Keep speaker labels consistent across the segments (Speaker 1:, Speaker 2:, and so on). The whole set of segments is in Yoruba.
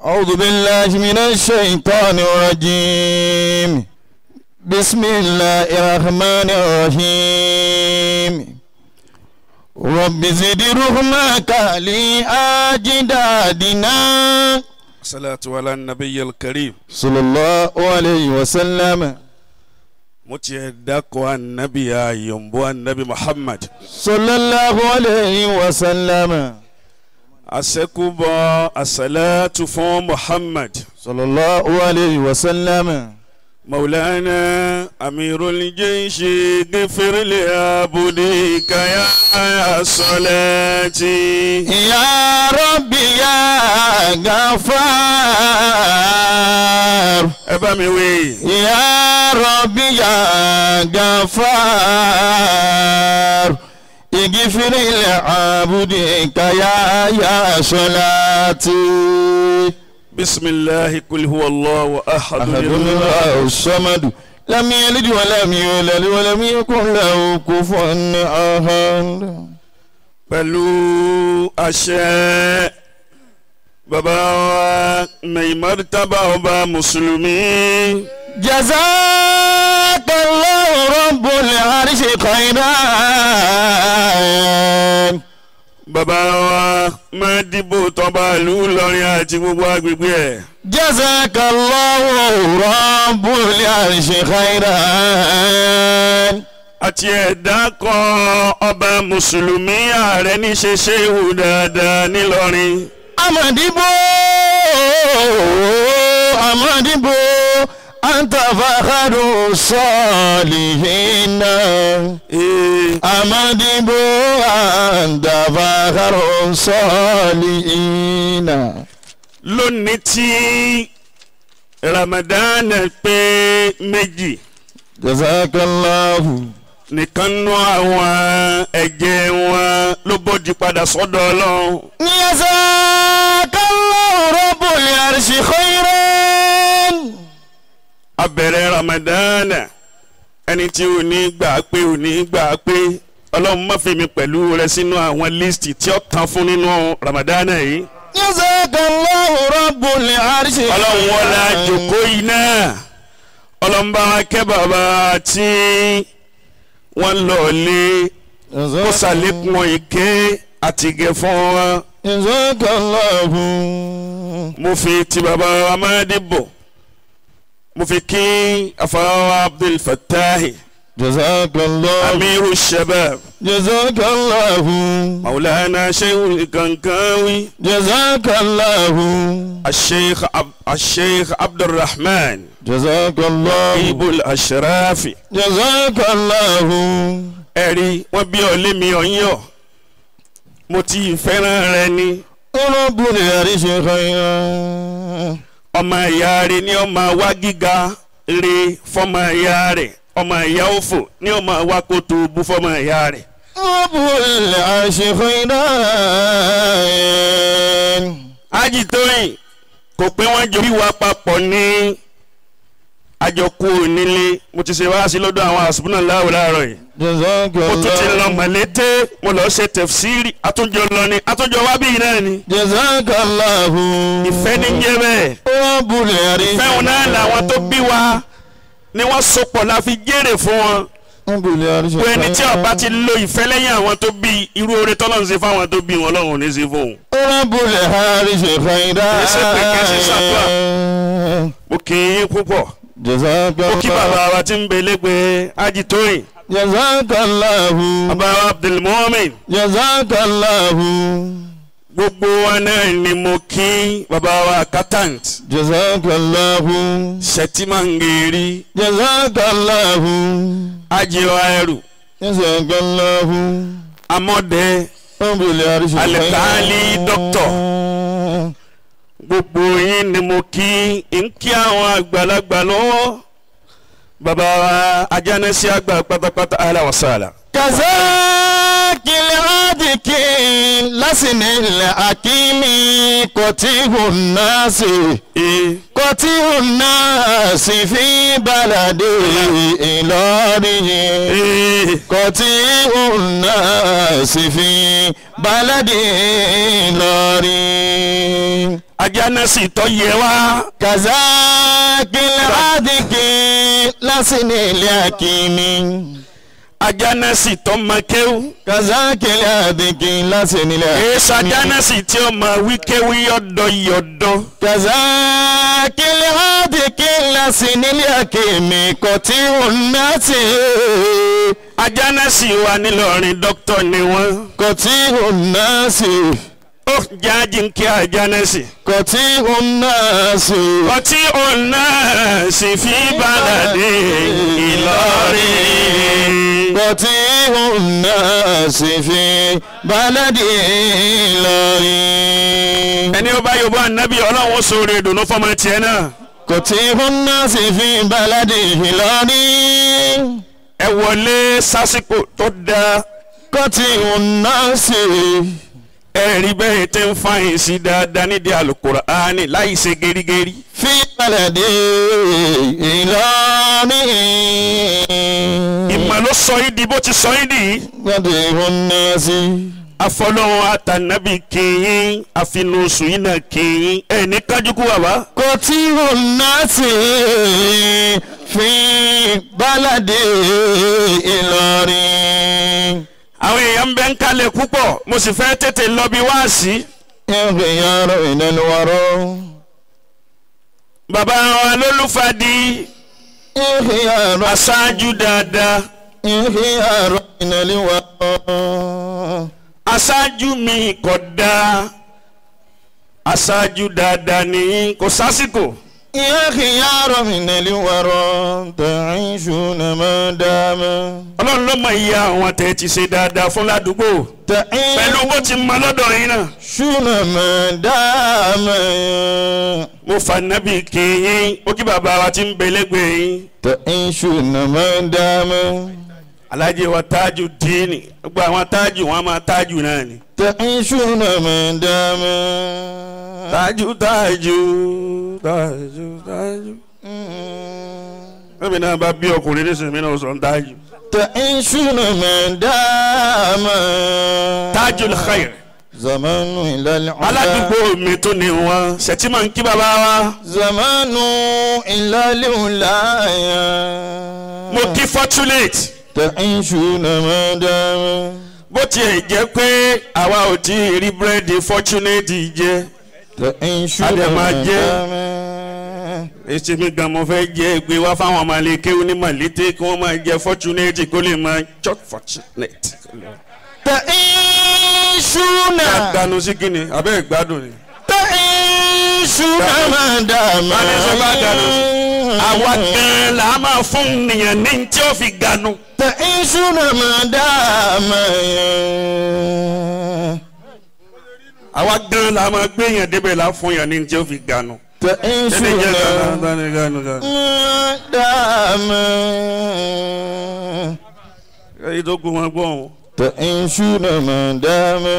Speaker 1: أعوذ بالله من الشيطان الرجيم. بسم الله الرحمن الرحيم. رب زد رحمك لأجدادنا.
Speaker 2: الصلاة على النبي الكريم
Speaker 1: صلى الله عليه وسلم.
Speaker 2: Mo tiẹ̀ dákọ̀ anabi ayọ̀nbó anabi Muhammad
Speaker 1: صلى الله عليه وسلم.
Speaker 2: Àṣẹ́kùbọ̀ àṣàlátù fún Muhammad
Speaker 1: صلى الله عليه وسلم.
Speaker 2: مولانا أمير الجيش اغفر لعبدك يا صلاتي.
Speaker 1: يا ربي يا غفار.
Speaker 2: Ẹ bá mi wí.
Speaker 1: يا ربي يا غفار اغفر لعبدك يا صلاتي.
Speaker 2: بسم الله قل هو الله أحد
Speaker 1: أحد الله الصمد لم يلد ولم يولد ولم يكن له كفوا أحد.
Speaker 2: Pẹ̀lú àṣẹ bàbá wa mai martaba ọba mùsùlùmí.
Speaker 1: جزاك الله رب العرش خيرا.
Speaker 2: Bàbá wa máa dìbò tọba ìlú Ìlọrin àti gbogbo agbègbè ẹ̀.
Speaker 1: جزاك الله رب العرش خيرا.
Speaker 2: Àti ẹ̀dá kan ọba mùsùlùmí ààrẹ ní ṣe ṣéwù dáadáa nílọrin.
Speaker 1: Amadibo Amadibo anta fakharu salihina. Amadibo anta fakharu salihina.
Speaker 2: Lónìí tí Ramadan pé méjì.
Speaker 1: Jazakallahu.
Speaker 2: Nìkan nú àwọn ẹ̀jẹ̀ wọn ló bọ́jú padà sọ́dọ̀ Ọlọ́run.
Speaker 1: Jazakallahu rabbul arshi khairan.
Speaker 2: A bẹ̀rẹ̀ Ramadan ẹni tí ò ní gbà pé ò ní gbà pé Ọlọ́run má fi mi pẹ̀lú rẹ sínú àwọn lísìtì tí ó tán fún nínú Ramadan yìí.
Speaker 1: Jazakallahu rabbul arshi khairan.
Speaker 2: Ọlọ́run wọlé àjòkó yìí náà Ọlọ́run bá wa kẹ́ bàbá tí wọ́n lọ lé kó sàlékún ìké àtìgẹ̀ fún wọn.
Speaker 1: Jazakallahu.
Speaker 2: Mo fi ti bàbá Amadibo mo fi kí afáwa Abdul Fattahi.
Speaker 1: Jazakallahu.
Speaker 2: Amiru Shabab.
Speaker 1: Jazakallahu.
Speaker 2: Maulana Sheikh Kankawi.
Speaker 1: Jazakallahu.
Speaker 2: Asheikh Abdulrahman.
Speaker 1: Jazakallahu.
Speaker 2: Ibul Ashrafi.
Speaker 1: Jazakallahu.
Speaker 2: Ẹ̀rí wọ́n bí ọ̀lẹ́ mi ọ̀yọ́ mo ti fẹ́ràn rẹ ni.
Speaker 1: Rabbul arshi khairan.
Speaker 2: Ọmọ ìyá rẹ ni ọmọ wa gíga rẹ fọmọ ìyá rẹ ọmọ ìyá òfò ni ọmọ wa kó tó bú fọmọ ìyá rẹ.
Speaker 1: Rabbul arshi khairan.
Speaker 2: Ajitóyìn kò pé wọ́n jọ wíwá papọ̀ ní àjọkú onílé mo ti ṣe wá sí lọ́dọ̀ àwọn àṣùbùnà láwùrọ̀ láàárọ̀ yìí. Mo tún ti lọ mọ̀lété mo lọ ṣe tẹ̀fsíìrì àtúnjọ lọ ni àtúnjọ wá bí náà ni.
Speaker 1: Jazakallahu.
Speaker 2: Ìfẹ́ ní jẹ́ bẹ́ẹ̀.
Speaker 1: Rabbul arshi.
Speaker 2: Ìfẹ́ òun náà làwọn tó bí wa ni wọ́n sopọ̀ la fi jèrè fún wọn. Pé ẹni tí ọba ti lo ìfẹ́ lẹ́yìn àwọn tó bí irú oore tọ́lọ́run ṣe fáwọn tó bí wọn Ọlọ́run ní ṣe fóun.
Speaker 1: Rabbul arshi khairan.
Speaker 2: Ṣé pé kẹ́sì ṣàdúrà. Mo kì í púpọ̀.
Speaker 1: Jazakallahu.
Speaker 2: Mo kí bàbá wa tí ń bẹ lẹ́gbẹ̀ẹ́ Ajitóyìn.
Speaker 1: Jazakallahu.
Speaker 2: Bàbá wa Abdulmumin.
Speaker 1: Jazakallahu.
Speaker 2: Gbogbo wa náà ni mo kí bàbá wa accountant.
Speaker 1: Jazakallahu.
Speaker 2: Sẹtimangeri.
Speaker 1: Jazakallahu.
Speaker 2: Ajiwa ẹrù.
Speaker 1: Jazakallahu.
Speaker 2: Amọ̀dẹ. Alikali dọ́kítọ̀. Gbogbo yín ni mo kí n kí àwọn àgbàlagbà lọ́wọ́. Bàbá wa ajánẹ́sí àgbà pátápátá ala wa sala.
Speaker 1: Kazakil adiki lasinil akimi kotihun nasi kotihun nasi fi baladi Ìlọrin kotihun nasi fi baladi Ìlọrin.
Speaker 2: Ajánásì tó yẹ wá.
Speaker 1: Kazakil adiki lásìní ilé akíní.
Speaker 2: Ajánásì tó máa kéwú.
Speaker 1: Kazakil adiki lásìní ilé akíní.
Speaker 2: Èsì ajánásì tí ó máa wí kéwú yọ̀dọ̀ yọ̀dọ̀.
Speaker 1: Kazakil adiki lásìní ilé akíní kò tí ò ná sí.
Speaker 2: Ajánásì wa nílọrin dókítà ni wọ́n.
Speaker 1: Kò tí ò ná sí.
Speaker 2: Ó jáde ń kí ajánásì.
Speaker 1: Kò tí ò ná sí.
Speaker 2: Kò tí ò ná sí fi balade Ìlọrin.
Speaker 1: Kò tí ò ná sí fi balade Ìlọrin.
Speaker 2: Ẹni ó bá yóò bá nábì Ọlọ́run sóore ìdùnnú fọmọ tiẹ̀ náà.
Speaker 1: Kò tí ò ná sí fi balade Ìlọrin.
Speaker 2: Ẹ wọlé sásìkò tó dáa.
Speaker 1: Kò tí ò ná sí.
Speaker 2: Ẹ rí bẹ́ẹ̀ tẹ́ ń fàyìn sí dáadáa nídìí Àlùkùránì láì ṣe gerigeri.
Speaker 1: Fi balade Ìlọrin.
Speaker 2: Ìmọ̀ ló sọ yín di bó ti sọ yín di.
Speaker 1: Kò tí ò ná sí.
Speaker 2: Afọlọ́run àtànábì kìín àfinúsù yìí náà kìín ẹ ní kájú kú bàbá.
Speaker 1: Kò tí ò ná sí fi balade Ìlọrin.
Speaker 2: Àwọn èèyàn ń bẹ ń kalẹ̀ púpọ̀ mo sì fẹ́ tètè lọ bí wáàsí.
Speaker 1: Ìyàrá ìdánilwarọ̀.
Speaker 2: Bàbá wa lólùfàdí aṣáájú dáadáa.
Speaker 1: Ìyàrá ìdánilwarọ̀.
Speaker 2: Aṣáájú mi kò dáa aṣáájú dáadáa ni kò sásìkò.
Speaker 1: Ìyàrá ìdánilwarọ̀ ta'ishuna ma dama.
Speaker 2: Ọlọ́run ló mọ iye àwọn tẹ̀ ti ṣe dáadáa fún ládùúgbò. Pẹ̀lú bó ti mọ lọ́dọ̀ yín náà.
Speaker 1: Ṣúnà ma dama.
Speaker 2: Mo fà nábì kìíyín ó kí bàbá wa ti ń bẹ lẹ́gbẹ̀ẹ́ yín.
Speaker 1: Ta'ishuna ma dama.
Speaker 2: Alájẹ wa tájù díìnì gbogbo àwọn tájù wọn máa tájù náà ni.
Speaker 1: Ta'ishuna ma dama.
Speaker 2: Tájù tájù tájù tájù. Ẹ̀mí náà bá bí ọkùnrin nísìnyí mi náà sọ ń tájù.
Speaker 1: Ta'ishuna ma dama.
Speaker 2: Tajul khair.
Speaker 1: Zamanu ilal ula.
Speaker 2: Aládùúgbò mi tó ní wọn ṣètì máa ń kí bàbá wa.
Speaker 1: Zamanu ilal ula.
Speaker 2: Mo kí fortunate.
Speaker 1: Ta'ishuna ma dama.
Speaker 2: Bó tiẹ̀ jẹ́ pé àwa ò tí ì rí búrẹ́dì fortunate jẹ.
Speaker 1: Ta'ishuna ma dama.
Speaker 2: Èsì mi gan mo fẹ́ jẹ́ gbé wá fáwọn ọmọ ilé kéwú ní màlété kí wọ́n máa jẹ fortunate kó lè máa chop fortunate.
Speaker 1: Ta'ishuna.
Speaker 2: Ganu sí kíni abẹ́ ìgbádùn ni.
Speaker 1: Ta'ishuna ma dama.
Speaker 2: Àwa gan la máa fún nìyẹn ní tí ó fi ganu.
Speaker 1: Ta'ishuna ma dama.
Speaker 2: Àwa gan la máa gbé yẹn débẹ̀ la fún yẹn ní tí ó fi ganu.
Speaker 1: Ta'ishuna ma dama.
Speaker 2: Èyí tó kú wọn gbọ́ wọn.
Speaker 1: Ta'ishuna ma dama.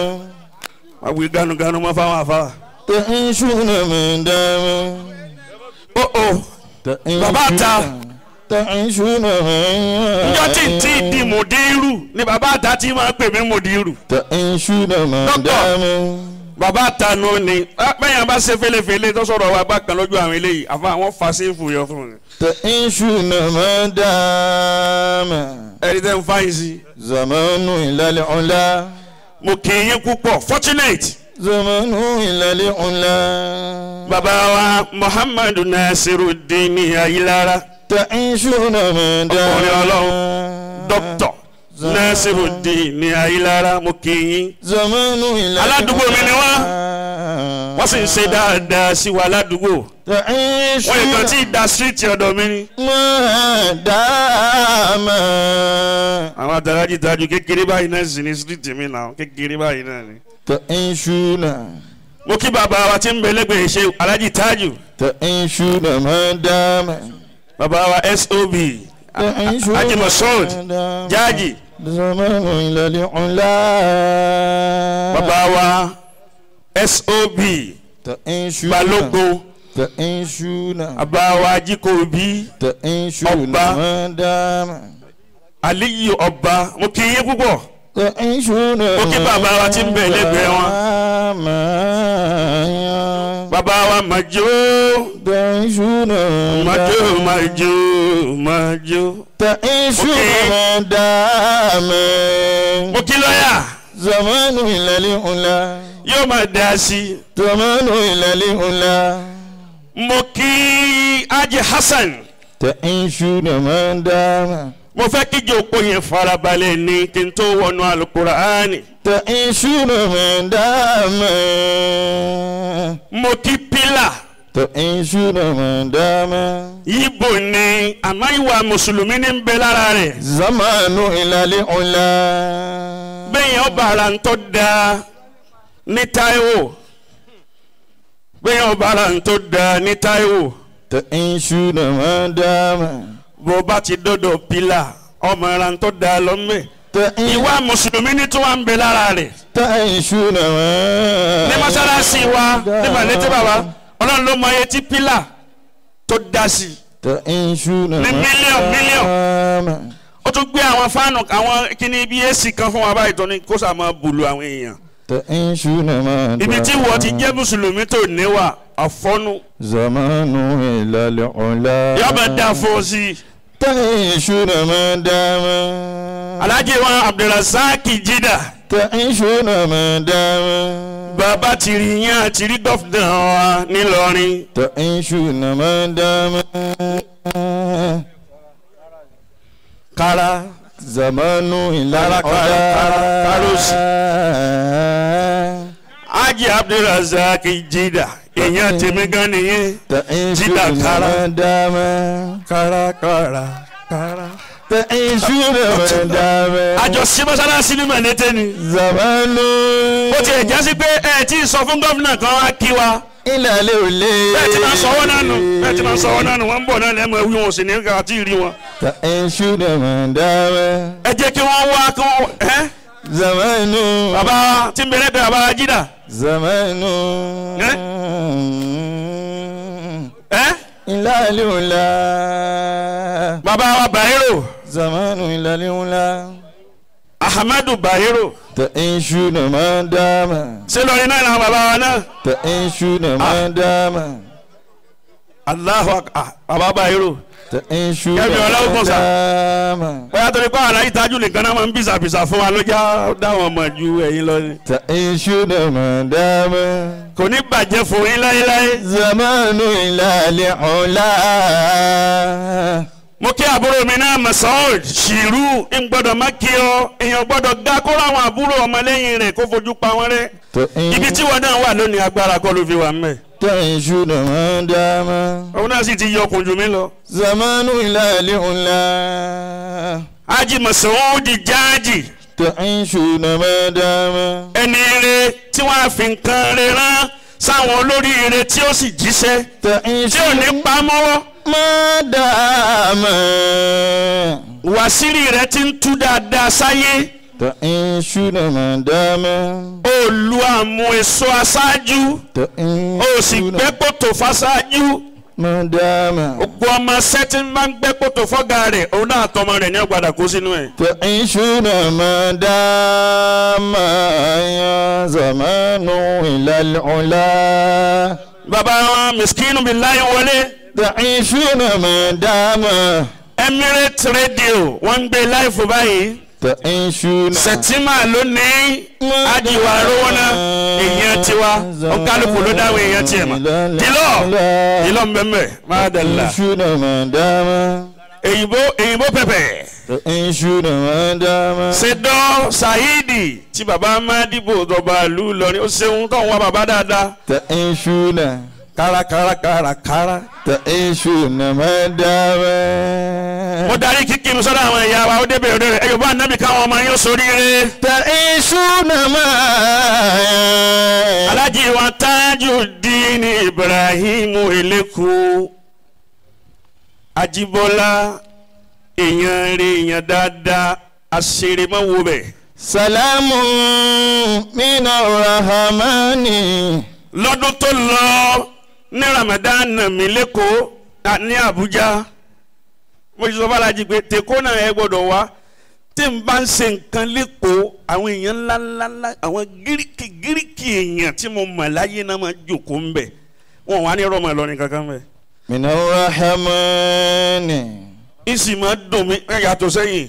Speaker 2: Wọ́n wí ganu-ganu mọ́ fáwọn afárá.
Speaker 1: Ta'ishuna ma dama.
Speaker 2: Ó o bàbá ta.
Speaker 1: Ta'ishuna ma dama.
Speaker 2: Njọ́ tí tí di mòdìrú ni bàbá ta ti máa pè mí mòdìrú.
Speaker 1: Ta'ishuna ma dama.
Speaker 2: Bàbá ta nù ni bẹ́ẹ̀ bá ṣe fẹlẹ́fẹlẹ́ tó sọ̀rọ̀ wa bá kan lójú àwọn eléyìí àfa àwọn fa séèfù yọ fún mi.
Speaker 1: Ta'ishuna ma dama.
Speaker 2: Ẹni tẹ́ ń fa yín sí.
Speaker 1: Zamanu ilal ula.
Speaker 2: Mo kì í yín púpọ̀ fortunate.
Speaker 1: Zamanu ilal ula.
Speaker 2: Bàbá wa Muhammadu Nasiruddin Ayilara.
Speaker 1: Ta'ishuna ma dama.
Speaker 2: Ọkùnrin Ọlọ́run dókítà Nasiruddin Ayilara mo kì í yín.
Speaker 1: Zamanu ilal ula.
Speaker 2: Aládùúgbò mi ni wọ́n. Wọ́n sì ń ṣe dáadáa sí wa ládùúgbò. Wọ́n yìí kan tí da síríìtì ọ̀dọ̀ mi ni.
Speaker 1: Ma dama.
Speaker 2: Àwọn àtàlájì tajú kékeré báyìí náà sì ní síríìtì mi náà kékeré báyìí náà ni.
Speaker 1: Ta'ishuna.
Speaker 2: Mo kí bàbá wa tí ń bẹ lẹ́gbẹ̀ẹ́ ṣe Alájì Tájù.
Speaker 1: Ta'ishuna ma dama.
Speaker 2: Bàbá wa SOB. Haji Masoud Jaji.
Speaker 1: Zamanu ilal ula.
Speaker 2: Bàbá wa SOB. Balógun.
Speaker 1: Ta'ishuna.
Speaker 2: Bàbá wa Ajíkòbí.
Speaker 1: Ta'ishuna
Speaker 2: Ọba.
Speaker 1: ma dama.
Speaker 2: Aliyu Ọba mo kí yín púpọ̀.
Speaker 1: تعيشون
Speaker 2: Mo kí bàbá wa tí ń bẹ lẹ́gbẹ̀ẹ́ wọn. Bàbá wa Màjò.
Speaker 1: تعيشون
Speaker 2: Màjò Màjò Màjò.
Speaker 1: تعيشون ما دام
Speaker 2: Mo kí lọ́yà.
Speaker 1: زمان إلى الأولى
Speaker 2: Yóò máa dá sí i.
Speaker 1: زمان إلى الأولى
Speaker 2: Mo kí Haji Hassan.
Speaker 1: تعيشون ما دام
Speaker 2: Mo fẹ́ kí jòkó yẹn farabalẹ̀ ní kí n tó wọnú Al-Qur'ani.
Speaker 1: تعيشون ما دام
Speaker 2: Mo kí pílà.
Speaker 1: تعيشون ما دام
Speaker 2: Yíbo ni àmọ́ ìwà mùsùlùmí ní ń bẹ lára rẹ̀.
Speaker 1: زمان إلى الأولى
Speaker 2: Bẹ́ẹ̀ ọba ara ń tọ́ da ní Táíwò. Bẹ́ẹ̀ ọba ara ń tọ́ da ní Táíwò.
Speaker 1: تعيشون ما دام
Speaker 2: Bó bá ti dọ́dọ̀ pílà ọmọ ara ń tọ́ da lọ́mọ. Ìwà mùsùlùmí ní tí wọ́n ń bẹ lára rẹ̀.
Speaker 1: تعيشون ما
Speaker 2: Ní mọ́sálásí wa ní Màlété bàbá Ọlọ́run ló mọ iye tí pílà tó dá sí.
Speaker 1: تعيشون
Speaker 2: Ní
Speaker 1: ما
Speaker 2: mílíọ̀nù mílíọ̀nù.
Speaker 1: دام
Speaker 2: Ó tún gbé àwọn fáànù àwọn kíní bí èsì kan fún wa báyìí tó ní kó sà máa bùlù àwọn èèyàn.
Speaker 1: تعيشون ما
Speaker 2: Ibi tí wọ́n ti jẹ́ mùsùlùmí tó níwà àfọ́nú.
Speaker 1: زمان إلى العلا
Speaker 2: Yóò máa dá fún ọ sí i.
Speaker 1: تعيشون ما دام
Speaker 2: Alhaji wa Abdulrasaq Jida.
Speaker 1: تعيشون ما دام
Speaker 2: Bàbá ti rí yín àti rí gọ́fìnà wa nílọrin.
Speaker 1: تعيشون ما دام
Speaker 2: Kára.
Speaker 1: زمان إلى
Speaker 2: Kara, kara, kara, karosi.
Speaker 1: العلا
Speaker 2: Haji Abdulrasaq Jida. Èèyàn tèmi gan nìyẹn.
Speaker 1: تعيشون
Speaker 2: Jida kara.
Speaker 1: ما دام
Speaker 2: Kára kára kára.
Speaker 1: تعيشون ما دام
Speaker 2: Àjọ sí mọ́sálásí ní Mọ̀lété ni.
Speaker 1: زمان
Speaker 2: Ó tiẹ̀ já sí pé ẹ tí ì sọ fún gọ́fìnà kan wá kí wa.
Speaker 1: إلى العلا
Speaker 2: Bẹ́ẹ̀ ti máa ń sọwọ́ náà nù. Bẹ́ẹ̀ ti máa ń sọwọ́ náà nù. Wọ́n ń bọ̀ náà lẹ́mọ̀ wí wọn ò sì ní ká àti rí wọn.
Speaker 1: تعيشون ما دام
Speaker 2: Ẹ jẹ́ kí wọ́n wá kí wọ́n ẹ́
Speaker 1: زمان
Speaker 2: bàbá tí ń bẹ̀rẹ̀ bẹ̀rẹ̀ bàbá Jida.
Speaker 1: زمان
Speaker 2: Ẹ́
Speaker 1: إلى العلا
Speaker 2: bàbá wa Bahiro
Speaker 1: زمان إلى العلا
Speaker 2: Ahmadu Bahiro.
Speaker 1: تعيشون ما دام
Speaker 2: Ṣé lọ́rin náà làwọn bàbá wa náà?
Speaker 1: تعيشون ما دام
Speaker 2: Allahu akbar bàbá Bahiro.
Speaker 1: تعيشون
Speaker 2: Kẹ́mi
Speaker 1: ما
Speaker 2: Ọláwùkọ́ sà.
Speaker 1: دام
Speaker 2: Bóyá torí pé àlàyé ìtajú nìkan náà máa ń bìsàbìsà fún wa ló já dáwọn ọmọ ju ẹ̀yin lọ ni.
Speaker 1: تعيشون ما دام
Speaker 2: Kò ní bàjẹ́ fún yín láéláé.
Speaker 1: زمان إلى العلا
Speaker 2: Mo kí àbúrò mi náà Masoud Shiru ń gbọ́dọ̀ má kí ọ èèyàn gbọ́dọ̀ gá kó ráwọn àbúrò ọmọlẹ́yìn rẹ̀ kó fojú pa wọ́n rẹ́. Ibi tí wọn náà wà lónìí agbára kọ́ ló fi wà mẹ́.
Speaker 1: تعيشون ما دام
Speaker 2: Òun náà sì ti yọ ọkùn jù mí lọ.
Speaker 1: زمان إلى العلا
Speaker 2: Haji Masoud Jaji
Speaker 1: تعيشون ما دام
Speaker 2: ẹni ire tí wọ́n á fi nǹkan re rán sáwọn olórí ire tí ó sì jíṣẹ́ tí ò
Speaker 1: تعيشون
Speaker 2: ní pa mọ́wọ́.
Speaker 1: ما دام
Speaker 2: Wàsílì rẹ̀ ti ń tú dáadáa sáyé.
Speaker 1: تعيشون ما دام
Speaker 2: Ó lu àmú èso aṣáájú. Ó sì
Speaker 1: تعيشون
Speaker 2: gbẹ́ kòtò fáṣáájú.
Speaker 1: ما دام
Speaker 2: Gbogbo ọmọ sẹ́tí máa ń gbẹ́ kòtò fọ́gà rẹ̀ òun náà tọmọ rẹ̀ ní ọ̀gbàdà kó sínú ẹ̀.
Speaker 1: تعيشون ما دام يا زمان إلى العلا
Speaker 2: Bàbá wa Miskinu Bilayi wọlé
Speaker 1: تعيشون ما دام
Speaker 2: Emirates Radio wọ́n ń gbé láìfò báyìí.
Speaker 1: تعيشون
Speaker 2: Sẹ̀tìmà lónìí ajiwa rówóná èèyàn tiwa ọ̀kálùkù ló dáwọ̀ èèyàn tiẹ̀ mà. Dìlọ́ dìlọ́ mbẹ́mbẹ́ máa dàlá.
Speaker 1: تعيشون ما دام
Speaker 2: Èyìnbó èyìnbó pẹ̀pẹ̀.
Speaker 1: تعيشون ما دام
Speaker 2: Ṣèdán Saheed tí bàbá Mádìbò dọ̀bà ìlú Ìlọrin ó ṣeun tó ń wá bàbá dáadáa.
Speaker 1: تعيشون
Speaker 2: Kára kára kára kára.
Speaker 1: تعيشون ما دام
Speaker 2: Mo darí kíkí mi sọ́dọ̀ àwọn ìyá wa ó débẹ̀ òde rẹ̀ ẹ̀yọ̀ bá nábì káwọn ọmọ yín ó soríire.
Speaker 1: تعيشون ما
Speaker 2: Alájì wa Tajudeen Ibrahim Eleku Ajíbọ́lá èèyàn rẹ̀ èèyàn dáadáa aṣèrèmọ́wò bẹ̀.
Speaker 1: سلام من الرحمن
Speaker 2: Lọ́dún tó lọ ní Ramadan mi lẹ́kọ̀ọ́ ní Abuja mo ti sọ fún Alájì pé tèkó náà ẹ gbọ́dọ̀ wá Tí n bá ń ṣe nǹkan lẹ́kọ̀ọ́ àwọn èèyàn ńlá ńlá ńlá àwọn gíríkì gíríkì èèyàn tí mo mọ̀ láyé náà máa jókòó ń bẹ̀ wọn wà ní rọmọ Ìlọrin kankan bẹ̀.
Speaker 1: Mina rahmani.
Speaker 2: Ìsì máa dùn mí ẹ yàtọ̀ sẹ́yìn.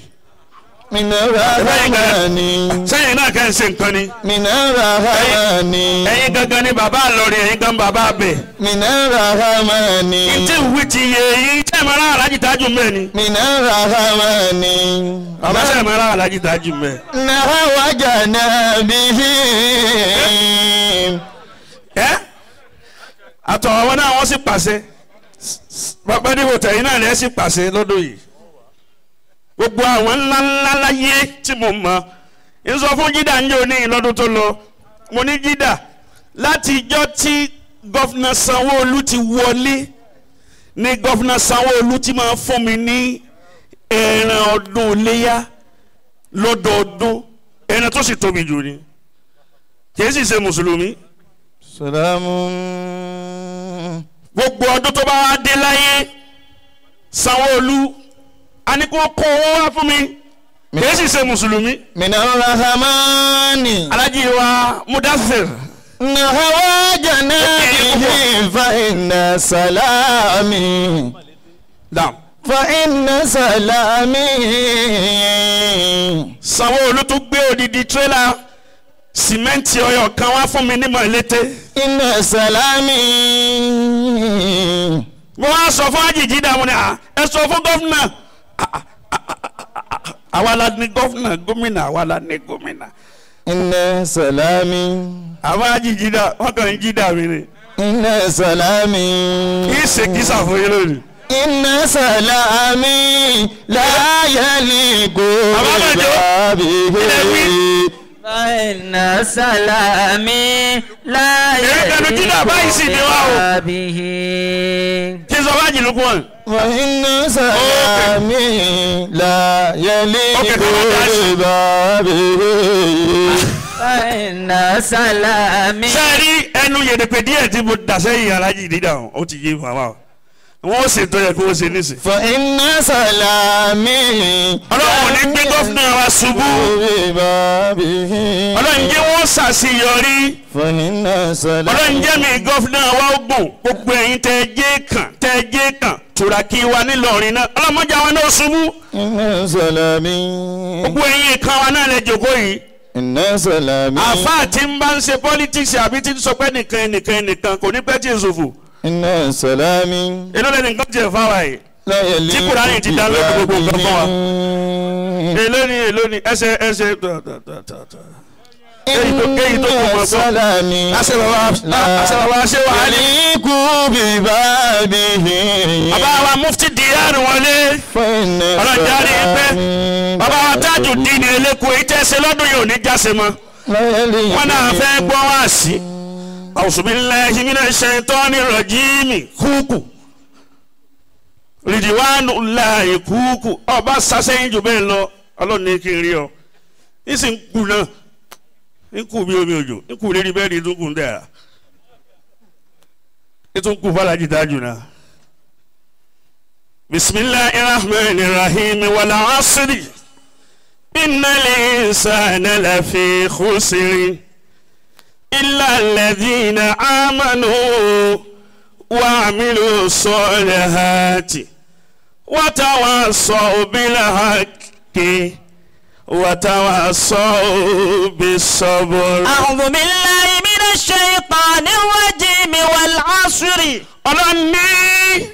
Speaker 1: Mina rahmani.
Speaker 2: Sẹ́yìn náà kẹ́ ń ṣe nǹkan ni.
Speaker 1: Mina rahmani.
Speaker 2: Ẹ̀yin gangan ni bàbá Ìlọrin ẹ̀yin gan bàbá abẹ.
Speaker 1: Mina rahmani.
Speaker 2: Ntí ìwé ti yẹ yín tẹ́ ẹ̀ máa rà Aláàjì Tájù mẹ́ ni.
Speaker 1: Mina rahmani.
Speaker 2: Bàbá sẹ́yìn máa rà Aláàjì Tájù mẹ́.
Speaker 1: Nahawa janabihi.
Speaker 2: Ẹ àtọ̀ àwọn náà wọ́n sì pàṣẹ. Bàbá ní wòtẹ̀ yìí náà lẹ́ sì pàṣẹ lọ́dún yìí. Gbogbo àwọn ńlá ńlá láyé tí mo mọ̀ ń sọ fún Jídà ń jẹ́ òní lọ́dún tó lọ. Mo ní Jídà láti ijọ́ tí gọ́fìnà Sanwó-Olú ti wọlé ní gọ́fìnà Sanwó-Olú ti máa fún mi ní ẹran ọdún iléyá lọ́dọọdún ẹran tó sì tóbi jù ni kì í sì ṣe mùsùlùmí.
Speaker 1: Sàlámù.
Speaker 2: Gbogbo ọdún tó bá wá dé láyé Sanwó-Olú a ní kó kó owó wá fún mi kì í sì ṣe mùsùlùmí.
Speaker 1: Mina rahmani.
Speaker 2: Alájí wa Mudassir.
Speaker 1: Nahawa janabihi fa inna salami.
Speaker 2: Dam.
Speaker 1: Fa inna salami.
Speaker 2: Sanwó-Olú tún gbé odidi tírélà sìmẹ́ǹtì ọyọ kan wá fún mi ní Mọ̀lété.
Speaker 1: Inna salami.
Speaker 2: Mo wá sọ fún Àjìjí dààmú ni ẹ sọ fún gọ́fúnà. Àwa la ní gọ́fúnà gómìnà àwa la ní gómìnà.
Speaker 1: Inna salami.
Speaker 2: Àwọn Àjìjí dà wọ́n kàn ń jí dà mí ni.
Speaker 1: Inna salami.
Speaker 2: Kì í ṣe kìsà fún yín lónìí.
Speaker 1: Inna salami la yaliqu bihi.
Speaker 3: Inna salami la yaliqu bihi.
Speaker 2: Kí sọ bá jìnnú kún.
Speaker 1: Wa inna salami la yaliqu bihi.
Speaker 3: Inna salami.
Speaker 2: Sẹ́ẹ̀rí ẹnu yèdèpè díẹ̀ tí mo dà sẹ́yìn Aláàjì dídà ó ti yé màmá o. Wọ́n ṣe tó yẹ kó o ṣe nísìn.
Speaker 1: Fa inna salami.
Speaker 2: Ọlọ́run ò ní gbé gọ́fúnà wa ṣubú. Ọlọ́run jẹ́ wọ́n ṣàṣeyọrí. Ọlọ́run jẹ́ mi gọ́fúnà wa ó gùn. Gbogbo ẹ̀yin tẹ́ jẹ́ kàn tẹ́ jẹ́ kàn tùràkì wa nílọrin náà. Ọlọ́mọdé àwọn náà ṣubú.
Speaker 1: Inna salami.
Speaker 2: Gbogbo ẹ̀yin kan wa náà lẹ jókòó yìí.
Speaker 1: Inna salami.
Speaker 2: Àfáà tí ń bá ń ṣe politics àbí tí ń sọ pé nìkan nìkan nìkan kò ní pẹ́ tí ń ṣòfò.
Speaker 1: Inna salami.
Speaker 2: Èló lẹ́nu nǹkan tiẹ̀ fáwa yìí. Tí Kùránì ti dá lórí gbogbo nǹkan fún wa. Èló ni èló ni ẹsẹ̀ ẹsẹ̀ tọ̀tọ̀tọ̀. Èyí tó kù mọ̀
Speaker 1: salami.
Speaker 2: Àṣẹ bàbá ṣe wà á ní.
Speaker 1: Yaliqu bibabihi.
Speaker 2: Bàbá wa Mufti Diyar wọlé. Ọlọ́jà rí i pé bàbá wa Tajudeen Eléko èyí tẹ́ ṣe lọ́dún yìí ò ní jáse mọ́. Wọ́n náà fẹ́ gbọ́ wá sí. A'udhu billahi minash shaitani rajim kúkú Ridwanullahi kúkú ọba sasẹ́yìn jù bẹ́ẹ̀ lọ Ọlọ́run ní kí n rí ọ nísì ń kú náà ń kú bí omi òjò ń kú lérí bẹ́ẹ̀ ni tó kù ń dẹ̀ ẹ́ tó ń kú Fálájì Tájù náà. Bismillahir rahmanir rahim wal asri innal insana lafi khusr. إلا الذين آمنوا وعملوا الصالحات وتواصوا بالحق وتواصوا بالصبر.
Speaker 3: أعوذ بالله من الشيطان الرجيم والعصر.
Speaker 2: Ọlọ́run ní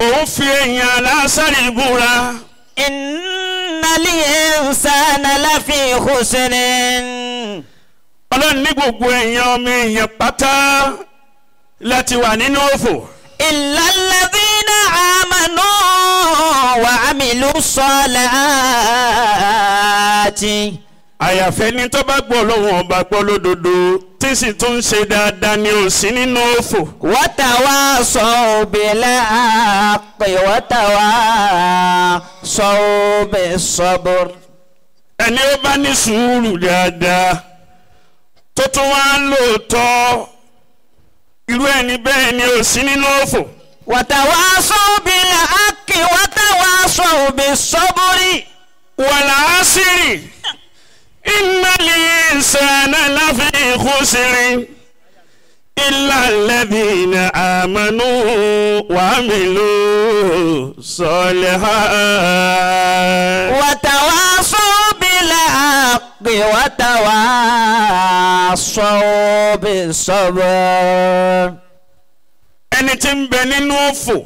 Speaker 2: òun fi èèyàn alásàrì búra.
Speaker 3: إن الإنسان لفي خسر.
Speaker 2: Ọlọ́run ní gbogbo èèyàn ọmọ èèyàn pátá láti wà nínú òfò.
Speaker 3: Illa alladhina amanu wa amilu salati.
Speaker 2: Àyàfẹ́ ni tó bá gbọ́ Ọlọ́run ọba gbọ́ lódodo tí sì tún ń ṣe dáadáa ni ò sí nínú òfò.
Speaker 3: Wa tawasaw bil haqqi wa tawasaw bis sabr.
Speaker 2: Ẹni ó bá ní sùúrù dáadáa tó tún wá lóòótọ́ irú ẹni bẹ́ẹ̀ ni ò sí nínú òfò.
Speaker 3: Wa tawasaw bil haqqi wa tawasaw bis sabri.
Speaker 2: Wal asri innal insana lafi khusrin illa alladhina amanu wa amilu salihat.
Speaker 3: Wa tawasaw bil haqqi wa tawasaw bis sabr.
Speaker 2: Ẹni tí ń bẹ nínú òfò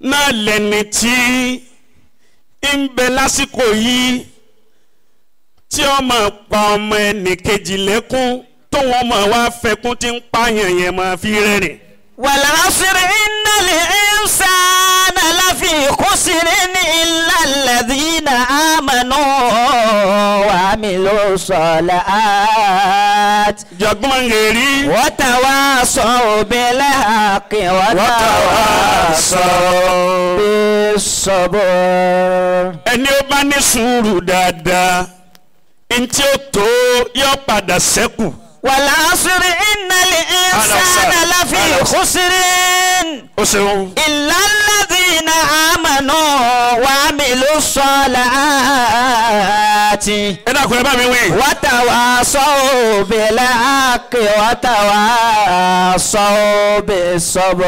Speaker 2: náà lẹni tí ń bẹ lásìkò yìí tí ó máa pa ọmọ ẹnì kejì lẹ́kún tó wọ́n máa wá fẹkún tí ń pààyàn yẹn máa fi rẹ́rìn.
Speaker 3: Wal asri innal insana lafi khusrin illa alladhina amanu wa amilu salihat.
Speaker 2: Jọ̀gbọ́n lè rí.
Speaker 3: Wa tawasaw bil haqqi wa tawasaw bis sabr.
Speaker 2: Ẹni ó bá ní sùúrù dáadáa ntí ó tó yọ padà sẹ́kù.
Speaker 3: Wal asri innal insana lafi khusrin.
Speaker 2: Ó ṣeun.
Speaker 3: Illa alladhina amanu wa amilu salihati.
Speaker 2: Ẹ dákun ẹ bá mi wí.
Speaker 3: Wa tawasaw bil haqqi wa tawasaw bis sabr.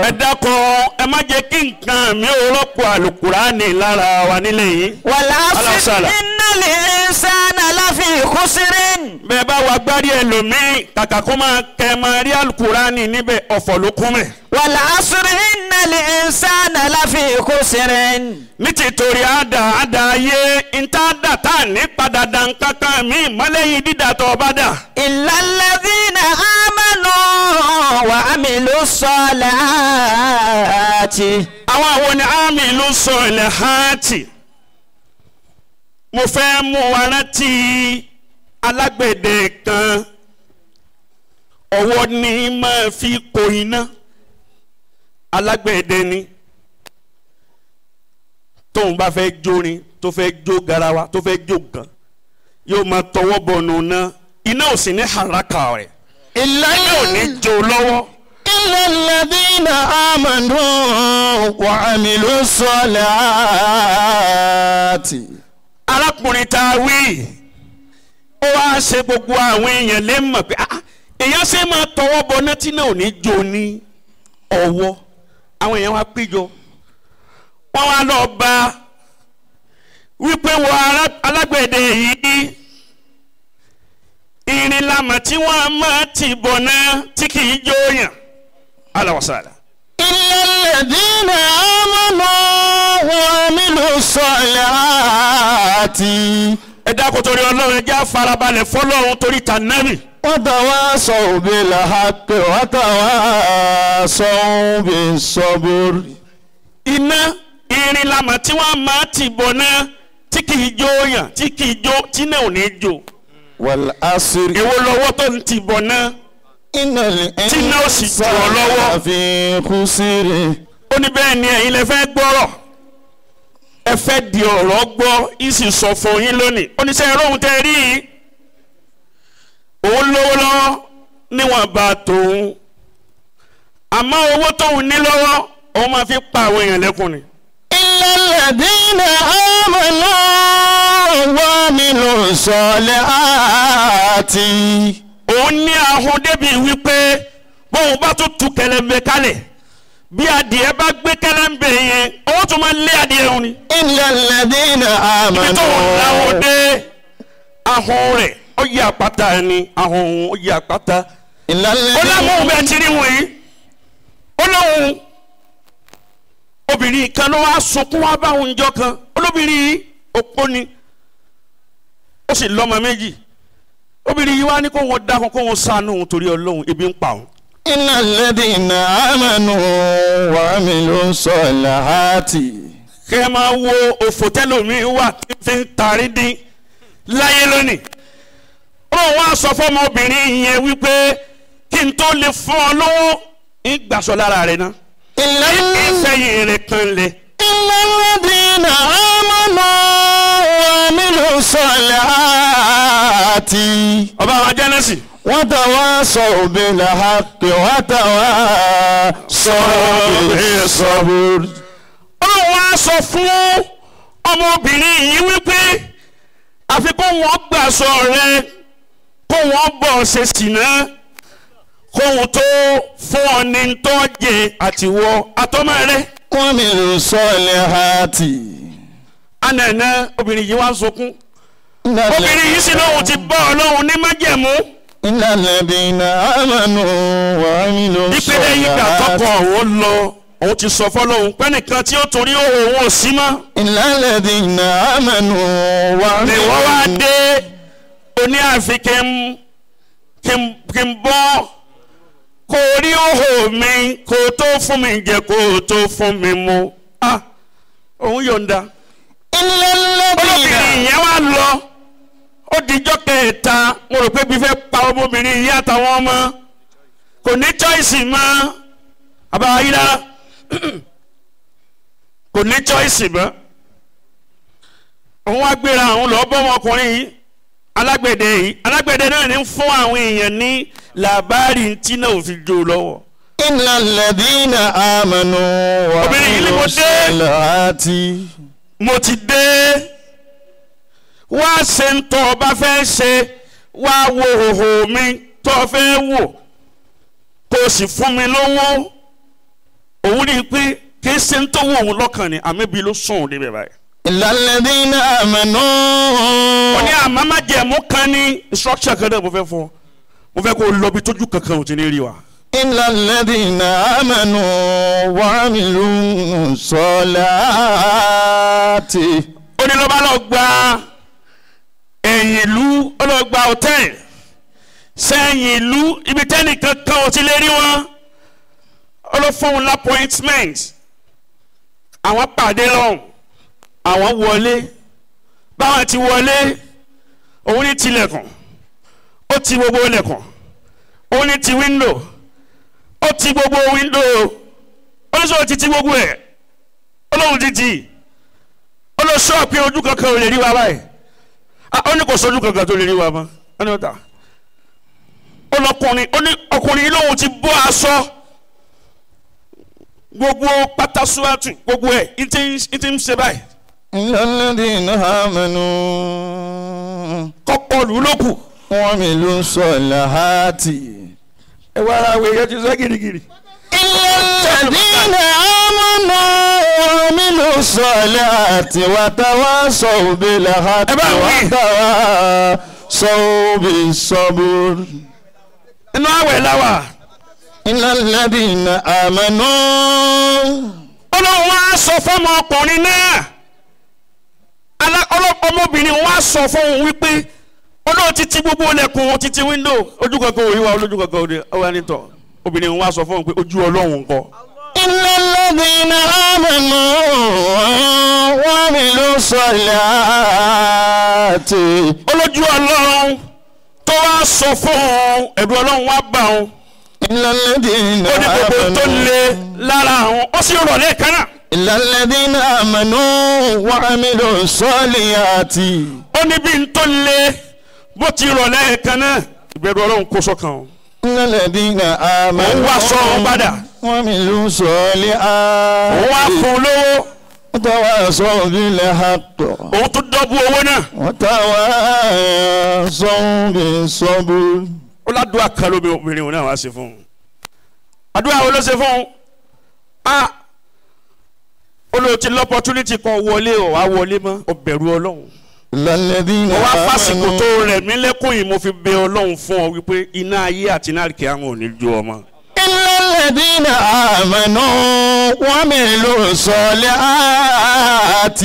Speaker 2: Ẹ dákun ẹ má jẹ́ kí nǹkan mi ò rọ́pò àlùkùránì lára wa nílẹ̀ yìí.
Speaker 3: Wal asri innal insana lafi khusrin.
Speaker 2: Bẹ́ẹ̀ bá wa gbárí ẹlòmíì kàkà kó máa kẹ́ máa rí àlùkùránì níbẹ̀ ọ̀fọ̀ ló kún mẹ́.
Speaker 3: Wal asri innal insana lafi khusrin.
Speaker 2: Ní tìtorí àdá àdá ayé ntá dà tá à ní padà dà nǹkankan mi mọ́lẹ́yìn dídà tó bá dà.
Speaker 3: Illa alladhina amanu wa amilu salihati.
Speaker 2: Àwọn àwọn ni amilu salihati. Mo fẹ́ mú wa rántí alágbẹ̀dẹ kan ọwọ́ ni máa fi kó iná alágbẹ̀dẹ ni tóun bá fẹ́ jórin tó fẹ́ jó garawa tó fẹ́ jó gan yóò máa tọwọ́ bọ̀nù náà iná ò sì ní haraka rẹ̀ iná ò ní jó lọ́wọ́.
Speaker 1: Illa alladhina amanu wa amilu salihati.
Speaker 2: Arákùnrin tá a wí ó wá ṣe gbogbo àwọn èèyàn lè mọ̀ pé èèyàn ṣe máa tọwọ́ bọ náà tí náà ò ní jó ní ọwọ́. Àwọn èèyàn wá péjọ wọ́n wá lọ bá wípé wọ alágbẹ̀dẹ yìí irin lamọ̀ tí wọ́n máa ti bọ̀ náà tí kì í jó yàn. Alawasala.
Speaker 1: Illa alladhina amanu wa amilu salihati.
Speaker 2: Ẹ dákun torí Ọlọ́run ẹ jẹ́ á farabalẹ̀ fọlọ́run torí tànàbì.
Speaker 1: Wa tawasaw bil haqqi wa tawasaw bis sabr.
Speaker 2: Iná irin lamọ̀ tí wọ́n máa ti bọ̀ náà tí kì í jó yàn tí kì í jó tí náà ò ní jó.
Speaker 1: Wal asri.
Speaker 2: Èwo lọ́wọ́ tó ń ti bọ̀ náà tí náà ó sì jù ọ́ lọ́wọ́. Ó ní bẹ́ẹ̀ ni ẹ̀yin lè fẹ́ gbọ́rọ̀ ẹ fẹ́ di ọ̀rọ̀ gbọ́ yìí sì sọ fún yín lónìí. Ó ní sẹ́ ẹ̀rọ òun tẹ́ rí yìí òun lówó lọ́wọ́ níwọ̀n bá tòun àmọ́ owó tóun ní lọ́wọ́ òun máa fi pa àwọn èèyàn lẹ́kùn ni.
Speaker 1: Illa alladhina amanu wa amilu salihati.
Speaker 2: Òun ní ahun débi wípé bóun bá tún tu kẹlẹ̀mbẹ̀ kalẹ̀ bí adìẹ bá gbé kẹlẹ̀mbẹ̀ yẹn owó tún máa lé adìẹ òun ni.
Speaker 1: Illa alladhina amanu.
Speaker 2: Ibi tó ń láwọn dé ahun rẹ̀ ó yí àpáta ni ahun òun ó yí àpáta. Ó láwọn òun bẹ́ẹ̀ ti rí wọ̀nyí ó lóun obìnrin kan ló wá sunkún wá bá òun jọ kan olóbìnrin yìí opó ni ó sì lọ́mọ méjì obìnrin yìí wá ní kó wọn dákun kó wọn ṣàánú òun torí Ọlọ́run ebi ń pa òun.
Speaker 1: Inna alladhina amanu wa amilu salihati.
Speaker 2: Kẹ́ ẹ máa wo òfò tẹ́lómi wà tí fi ń tarí dín láyé lónìí. Ó wá sọ fọmọbìnrin yẹn wípé kí n tó lè fún ọ lówó ń gbàsọ lára rẹ náà. Ìfẹ̀yìn rẹ̀ kan lẹ̀.
Speaker 1: Inna alladhina amanu wa amilu salihati.
Speaker 2: Ọba àwọn Jẹ́nẹ́sì.
Speaker 1: Wa tawasaw bil haqqi wa tawasaw bis sabr.
Speaker 2: Ọlọ́run wá sọ fún ọmọbìnrin yìí wípé àfi kó wọ́n gbàsọ rẹ kó wọ́n bọ̀ ṣe sìnà kóhun tó fún ọ ní tó jẹ àtiwọ́ àtọ́mọ rẹ.
Speaker 1: وعملوا الصالحات.
Speaker 2: Ànànà obìnrin yìí wá ń sunkún. Obìnrin yìí sì lóhun ti bọ́ Ọlọ́run ní májẹ̀mú.
Speaker 1: إن الذين آمنوا وعملوا
Speaker 2: Ìpínlẹ̀ yìí gbà
Speaker 1: الصالحات.
Speaker 2: tọkọ òun lọ òun ti sọ fọlọ́hun pẹ́nìkan tí ó torí òun ò sí mọ́.
Speaker 1: إن الذين آمنوا
Speaker 2: Ni wọ́n wá
Speaker 1: وعملوا
Speaker 2: dé oní àfi kí n bọ́ kó rí òhò mi kó tó fún mi jẹ kó tó fún mi mu. Ah, òun yọ̀ǹda.
Speaker 1: إلا الذين
Speaker 2: Olóbìnrin yẹn wá lọ ó dijọ́ kẹta mo rò pé bí fẹ́ pa ọmọbìnrin yìí àtàwọn ọmọ kò ní choice mọ́ àbáyílá kò ní choice mọ́ òun wá gbéra àwọn lọ bọ́ ọmọkùnrin yìí alágbẹ̀dẹ yìí alágbẹ̀dẹ náà ní fún àwọn èèyàn ní làbárì tí náà ò fi jó lọ́wọ́.
Speaker 1: إن الذين آمنوا
Speaker 2: Obìnrin yìí ni mo
Speaker 1: وعملوا
Speaker 2: dé.
Speaker 1: الصالحات.
Speaker 2: Mo ti dé wá ṣe ń tọ́ ọ bá fẹ́ ṣe wá wo hòhò mi tọ́ ọ fẹ́ wò kó o sì fún mi lówó òun rí i pé kì í ṣe ń tó wò òun lọ́kàn ni àmì ibi ló sùn òun débẹ̀ báyìí.
Speaker 1: إلا الذين آمنوا.
Speaker 2: Ó ní àmọ́ májẹ̀mú kan ní instruction kan náà mo fẹ́ fún ọ mo fẹ́ kó o lọ bí tójú kankan ò ti ní rí wa.
Speaker 1: إلا الذين آمنوا وعملوا الصالحات.
Speaker 2: Ó ní ló bá lọ gba ẹ̀yìn ìlú ó lọ gba hòtẹ́ẹ̀lì sẹ́yìn ìlú ibi tẹ́nìkan kan ò ti lè rí wọn ó lọ fún un l'appointment àwọn pàdé lọ́hùn àwọn wọlé báwọn ti wọlé òun ní tilẹ̀kùn ó ti gbogbo ilẹ̀kùn òun ní ti window ó ti gbogbo window ó ní sọ ti ti gbogbo ẹ̀ ó lóun ti tì ó lọ sọ pé ojú kankan ò lè rí wa báyìí. Ah, ó ní kò sójú kankan tó lè rí wa mọ́ ó ní ọ̀tá ó lọkùnrin ó ní ọkùnrin yìí lóun ti bọ́ aṣọ gbogbo pátásúwátù gbogbo ẹ̀ ń ti ń ṣe báyìí.
Speaker 1: إلا الذين آمنوا
Speaker 2: Kọ́pọ̀ lù ú lókù.
Speaker 1: وعملوا الصالحات.
Speaker 2: Ẹ wá ara wẹ̀ yẹn ti sọ gírígírí.
Speaker 1: إلا الذين آمنوا وعملوا الصالحات وتواصوا بالحق
Speaker 2: Ẹ bá wí.
Speaker 1: وتواصوا بالصبر.
Speaker 2: Inú àwẹ̀ láwà.
Speaker 1: إلا الذين آمنوا.
Speaker 2: Ọlọ́run wá sọ fọ́mọ ọkùnrin náà ọmọbìnrin wá sọ fún òun wípé Ọlọ́run ti ti gbogbo ilẹ̀kùn ti ti window ojú kankan ò rí wa olójú kankan ò rí wa nítọ̀ obìnrin wá sọ fún òun pé ojú Ọlọ́run ńkọ́.
Speaker 1: إلا الذين آمنوا وعملوا الصالحات.
Speaker 2: Olójú Ọlọ́run tó wá sọ fún òun ẹ̀rù Ọlọ́run wá bá òun.
Speaker 1: إلا الذين
Speaker 2: Ó ní gbogbo tó
Speaker 1: آمنوا.
Speaker 2: le lára àwọn ó sì rọ̀ lẹ́ẹ̀kan náà.
Speaker 1: إلا الذين آمنوا وعملوا الصالحات.
Speaker 2: Ó ní bí n tó le bó ti rọ̀ lẹ́ẹ̀kan náà ìbẹ̀rù Ọlọ́run kó sọ́kàn o.
Speaker 1: إلا الذين آمنوا.
Speaker 2: Òun wá sọ òun padà.
Speaker 1: وعملوا الصالحات.
Speaker 2: Òun wá fún un lówó.
Speaker 1: وتواصوا بالحق.
Speaker 2: Òun tún dọ́bù owó náà.
Speaker 1: وتواصوا بالصبر.
Speaker 2: Ó ládùúgbò kan lóbi obìnrin òun náà wá ṣe fún un. Àdúrà wo ló ṣe fún un? A ó lóò ti lọ́pọ̀túnìtì kan wọlé ò wá wọlé mọ́ ó bẹ̀rù Ọlọ́run.
Speaker 1: إلا الذين
Speaker 2: Mo wá fásikò
Speaker 1: آمنوا.
Speaker 2: tó rẹ̀ mí lẹ́kùn yìí mo fi bẹ Ọlọ́run fún ọ wípé iná ayé àti iná àríkè àwọn ò ní jó ọmọ.
Speaker 1: إلا الذين آمنوا وعملوا الصالحات.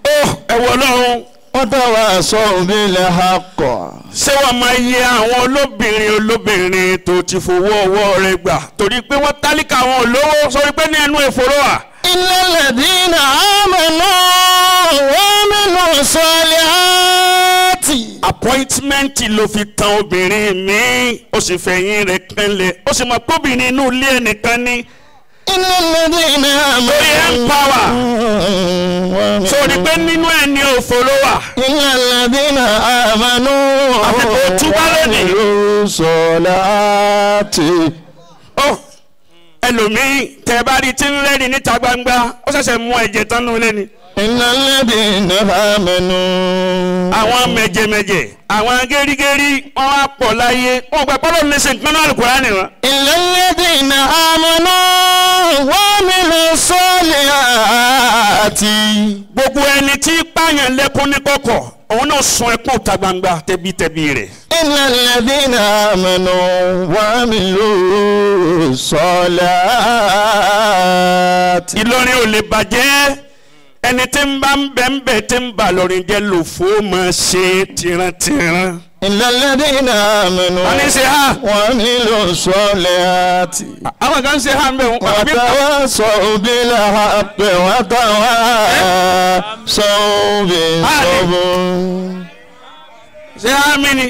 Speaker 2: Ó ẹ wọ Ọlọ́run.
Speaker 1: وتواصوا بالحق.
Speaker 2: Ṣé wàá máa yẹ àwọn olóbìnrin olóbìnrin tó ti fowó ọwọ́ rẹ̀ gbà torí pé wọ́n tálíkà àwọn olówó sórí pé ní ẹnu ìfòró wà.
Speaker 1: إلا الذين آمنوا وعملوا الصالحات.
Speaker 2: Appointment ló fi tan obìnrin mi ó sì fẹ̀yìn rẹ̀ kanlẹ̀ ó sì mọ̀ pé obìnrin inú ilé ẹnìkan ní.
Speaker 1: إلا الذين
Speaker 2: Lórí empower
Speaker 1: آمنوا
Speaker 2: sórí pé nínú ẹ̀ ní òfò ló wà.
Speaker 1: إلا الذين آمنوا
Speaker 2: Àfi kò túbá lónìí.
Speaker 1: وعملوا الصالحات.
Speaker 2: Ó ẹlòmíì tẹ bá rí tí ń rẹ́rìn níta gbangba ó ṣẹ̀ṣẹ̀ mú ẹ̀jẹ̀ tán nù lẹ́ni.
Speaker 1: Innal ladina amanu.
Speaker 2: Àwọn mẹjẹmẹjẹ àwọn gẹ́rígẹ́rí wọ́n wá pọ̀ láyé wọ́n gbà pọ́lọ́ ní sèǹkan náà Al-Kùránì wọn.
Speaker 1: Innal ladina amanu wa amilu salihati.
Speaker 2: Gbogbo ẹni tí pààyàn lẹ́kún ní kọ̀kọ̀ òun náà sun ẹkún ta gbangba tẹbitẹbi rẹ̀.
Speaker 1: Innal ladina amanu wa amilu salihati.
Speaker 2: Ìlọrin ò lè bàjẹ́ ẹni tí ń bá ń bẹ̀ ń bẹ̀ tí ń bà lọ́rin jẹ́ lòfó máa ṣe tìrantìran.
Speaker 1: Innal ladina amanu
Speaker 2: wọ́n ní ṣe ha.
Speaker 1: wa amilu salihati.
Speaker 2: Àwọn kan ṣe ha ń bẹ̀ wọ́n.
Speaker 1: Watawasaw bil haqqi watawasaw bis sabr.
Speaker 2: Ṣé ha mi ni?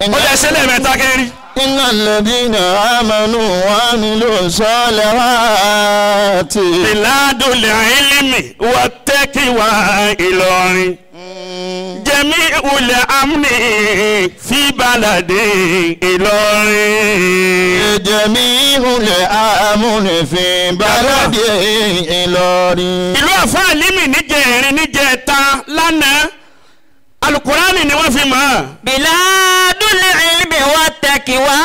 Speaker 2: Ó lè ṣe lẹ́ẹ̀mẹ́ta kẹ́rí.
Speaker 1: Innal ladina amanu wa amilu salihati.
Speaker 2: Biladul ilmi wattaqwa Ìlọrin. Jami'ul amni fi baladi Ìlọrin.
Speaker 1: Jami'ul amni fi baladi Ìlọrin.
Speaker 2: Ìlú àfáà límì níjẹ̀rin níjẹ̀ta lánàá. Alukurani ni wọ́n fi mọ̀.
Speaker 3: Biladul ilmi wattaqwa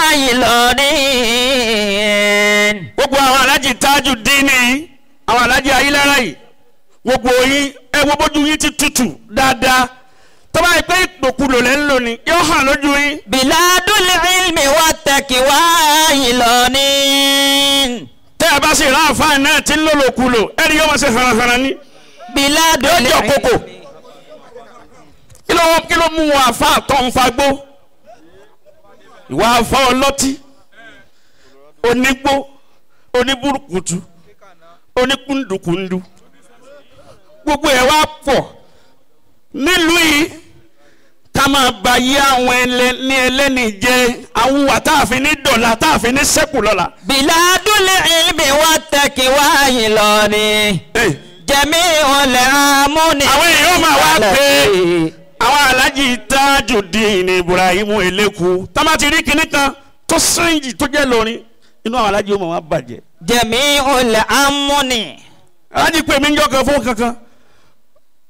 Speaker 3: Ìlọrin.
Speaker 2: Gbogbo àwọn alájì tájù dínì àwọn alájì ayélujára yìí gbogbo yín ẹ wo bójú yín ti tutù dáadáa tó bá yẹ pé ìpòkulò lẹ́ ń lò ní yóò hàn lójú yín.
Speaker 3: Biladul ilmi wattaqwa Ìlọrin.
Speaker 2: Tẹ́ ẹ bá sì rán àfáà náà tí ń lòlòkulò ẹni yóò máa ṣe haranharan ní.
Speaker 3: Biladul ilmi
Speaker 2: lọ́jọ́ kókò kí ló mú wọn àfáà tó ń fagbó ìwà àfáà ọlọ́tí onígbó oníburúkutu oníkúndùkúndù gbogbo ẹ̀ wá pọ̀ nílùú yìí ká máa ba yí àwọn ẹlẹ́ni ẹlẹ́ni jẹ́ àwọn wà tá a fi ní dọ̀la tá a fi ní sẹ́kù lọ́la.
Speaker 3: Biladul ilmi wattaqwa Ìlọrin. Jami'ul amni.
Speaker 2: Àwọn èèyàn máa wá pé àwọn alájì Tajudeen Ibrahim Eleku tá a bá ti rí kinní kan tó sẹ́yìn tó jẹ́ lórin inú àwọn alájì ó máa wá bàjẹ́.
Speaker 3: Jami'ul amni.
Speaker 2: Alájì pè mí ń jọ́ kan fún kankan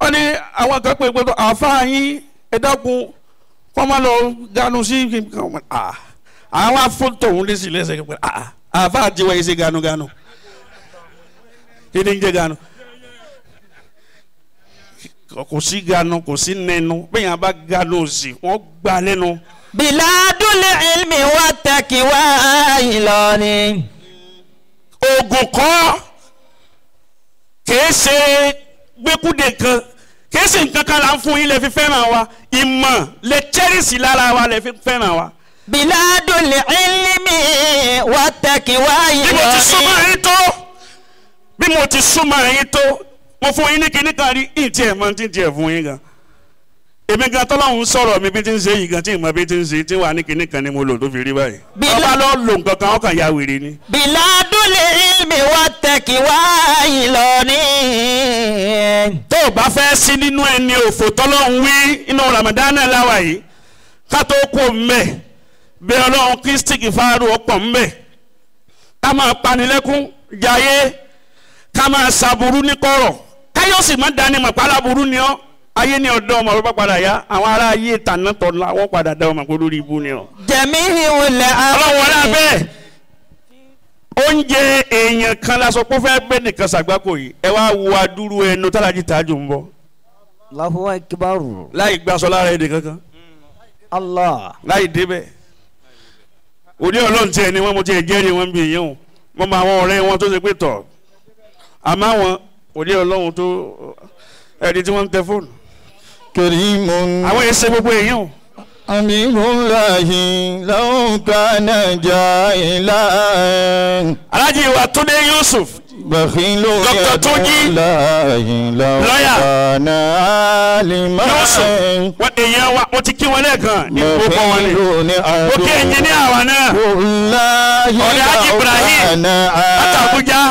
Speaker 2: wọ́n ní àwọn kan pè pé àáfàá yín ẹ dákun kọ́ máa lọ ganu sí àwọn afọ́tò òun lé sí lẹ́sẹ̀ pé àáfàá ti wáyé sí ganuganu kí ni ń jẹ́ ganu kò sí ganu kò sí nẹnu bẹ́ẹ̀ yẹn bá ganu sí wọ́n gbà lẹ́nu.
Speaker 3: Biladul ilmi wattaqwa Ìlọrin.
Speaker 2: Oògùn kọ́ kìí ṣe gbẹ́kúdè kan kìí ṣe nǹkan kan là ń fún yín lè fi fẹ́ràn wa ìmọ̀ lè chẹ́rìsì lára wa lè fi fẹ́ràn wa.
Speaker 3: Biladul ilmi wattaqwa Ìlọrin.
Speaker 2: Bí mo ti súnmọ́ yín tó bí mo ti súnmọ́ yín tó mo fún yín ní kinní kan rí ìtì ẹ̀ mọ́ tí ń tiẹ̀ fún yín gan. Èmi gan tọ́lọ́hún sọ̀rọ̀ mi bí ti ń ṣe yìí gan tí ìmọ̀ bí ti ń ṣe tí wà ní kinní kan ni mo lò tó fi rí báyìí. Ọba lọ lò nǹkan kan ọkàn ya wèrè ni.
Speaker 3: Biladul ilmi wattaqwa Ìlọrin.
Speaker 2: Tó o bá fẹ́ sí nínú ẹni òfò tọ́lọ́hún wí inú Ramadan láwa yìí ká tó kó mbẹ́ bí Ọlọ́run Kristi fáárù ọ̀pọ̀ mbẹ́ ká máa panilẹ́kún jayé ká máa ṣàbùrú ní kọ̀rọ̀ káyọ̀sì má dání mọ̀ pálábùrú ni ọ́ ayé ni ọ̀dọ́ ọmọ bá padà yá àwọn ará ayé tàná tọ̀la wọ́n padà dá ọmọ pé lórí ibú ni ọ.
Speaker 3: Jami'ul
Speaker 2: Ọlọ́run wọlé abẹ́ oúnjẹ èèyàn kan la sọ pé ó fẹ́ gbé nìkan ṣàgbákò yìí ẹ wá wo adúrú ẹnu tálájì tájù ń bọ̀.
Speaker 3: Allahu akbar.
Speaker 2: Láì gbaṣọ lára ẹnì kankan.
Speaker 3: Allah.
Speaker 2: Láì débẹ̀ òní Ọlọ́run tiẹ̀ ni wọ́n mo tiẹ̀ jẹ́rìí wọn bí èèyàn o mo mọ àwọn ọ̀rẹ́ wọn tó ṣe pé tọ̀ àmọ́ àwọn òní Ọlọ́run tó ẹni tí wọ́n ń tẹ fóònù.
Speaker 1: Karimun.
Speaker 2: Àwọn èsè gbogbo èèyàn o.
Speaker 1: Amirullahi law kana jahilan.
Speaker 2: Alhaji wa Túndé Yusuf.
Speaker 1: Bakhilu
Speaker 2: Dr. Túnjí.
Speaker 1: Lọ́yà.
Speaker 2: Yusuf wọ́n èèyàn wa mo ti kí wọn lẹ́ẹ̀kan ní gbogbo wọn ni. Mo kí ẹnjìníà wa náà. Ọ̀rẹ́ Haji Ibrahim láti Abuja.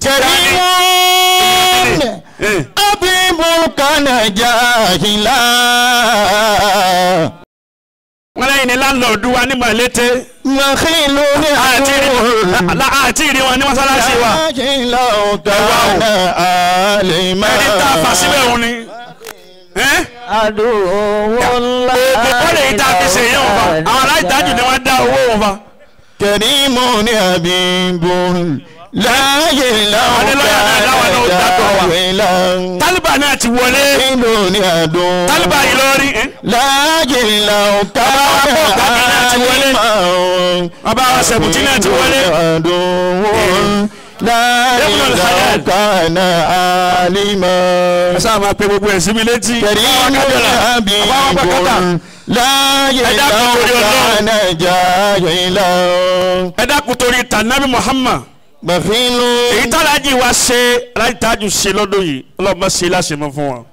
Speaker 1: Karimun. Abibu kana jahila.
Speaker 2: Wọ́n lẹ́yìn. yìí ni láńlọ́ọ̀dù wa ní Mọ̀lété.
Speaker 1: Màkìlú ní àdúrà.
Speaker 2: Àti ìrìn wọn ní mọ́sálásí wa. Ẹni tá a fà síbẹ̀ òun ni.
Speaker 3: Àdúrà ńlá.
Speaker 2: Òkè kọ́lé yìí tá a fi ṣe yẹn wọn fa. Àwọn aláìdájú ni wọ́n dá owó wọn fa.
Speaker 1: Kẹ̀rímù ní àbíbò láàyè láwọn
Speaker 2: káàdà. Tálíbà náà ti wọlé. Tálíbà Ìlọrin.
Speaker 1: Láàyè láwọn káàdà àlìmọ̀.
Speaker 2: Bàbá wa Sẹ̀bùtì náà ti wọlé.
Speaker 1: Láàyè láwọn káàdà àlìmọ̀.
Speaker 2: Ẹ sáà máa pe gbogbo ẹ̀ sí mi létí.
Speaker 1: Kẹ̀rímù ní àbíbò láàyè láwọn káàdà jáyé.
Speaker 2: Ẹ dákun torí tànàbí Muhammad.
Speaker 1: Bàfínú.
Speaker 2: Èyí tá aláàjì wa ṣe aláàjì tájù ṣe lọ́dún yìí ọlọ́mọ ṣe láṣẹ mọ́ fún wọn.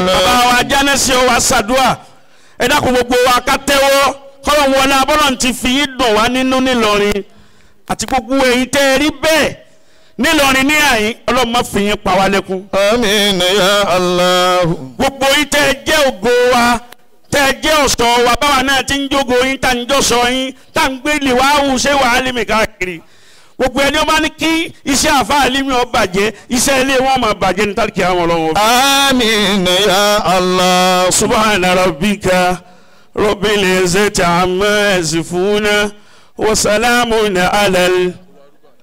Speaker 2: Bàbá wa jánẹ́sì wa ṣàdúà ẹ dákun gbogbo wa ká tẹ́wọ́ kọ́lọ̀ wọlé abọ́lọ̀ ti fi yín dùn wá nínú nílọrin àti gbogbo èyí tẹ́ ẹ rí bẹ́ẹ̀ nílọrin ní àyín ọlọ́mọ fi yín pa wá lẹ́kún.
Speaker 1: Àmín ya Allah.
Speaker 2: Gbogbo yín tẹ́ ẹ jẹ́ ògo wa tẹ́ ẹ jẹ́ ọ̀ṣọ́ wa báwa náà ti ń jógo yín tá ń jọ́sọ yín tá ń gbé lìwáhù ṣé wàá lé mi káàkiri gbogbo ẹni ó bá ní kí iṣẹ́ àfáà lími ó bàjẹ́ iṣẹ́ ilé wọn máa bàjẹ́ ní tàbí àwọn ọlọ́wọ́.
Speaker 1: Àmín ya Allah.
Speaker 2: Subhana rabbika rabbil izzati amma yasifuna wa salamun alal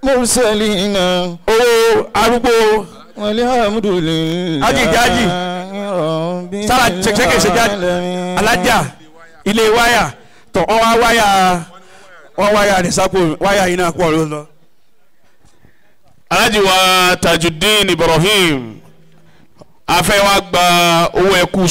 Speaker 1: mursalina.
Speaker 2: Owó arúgbó.
Speaker 1: Walhamdulillahi.
Speaker 2: Ajijaji sára ṣẹkẹṣẹ jáde alájà ilé wáyà tọ wọn wá wáyà wọn wáyà ní sápò wáyà yìí náà pọ̀ ló lọ.
Speaker 4: Alhaji wa Tajudeen Ibrahim afẹ́ wa gba owó ẹkú.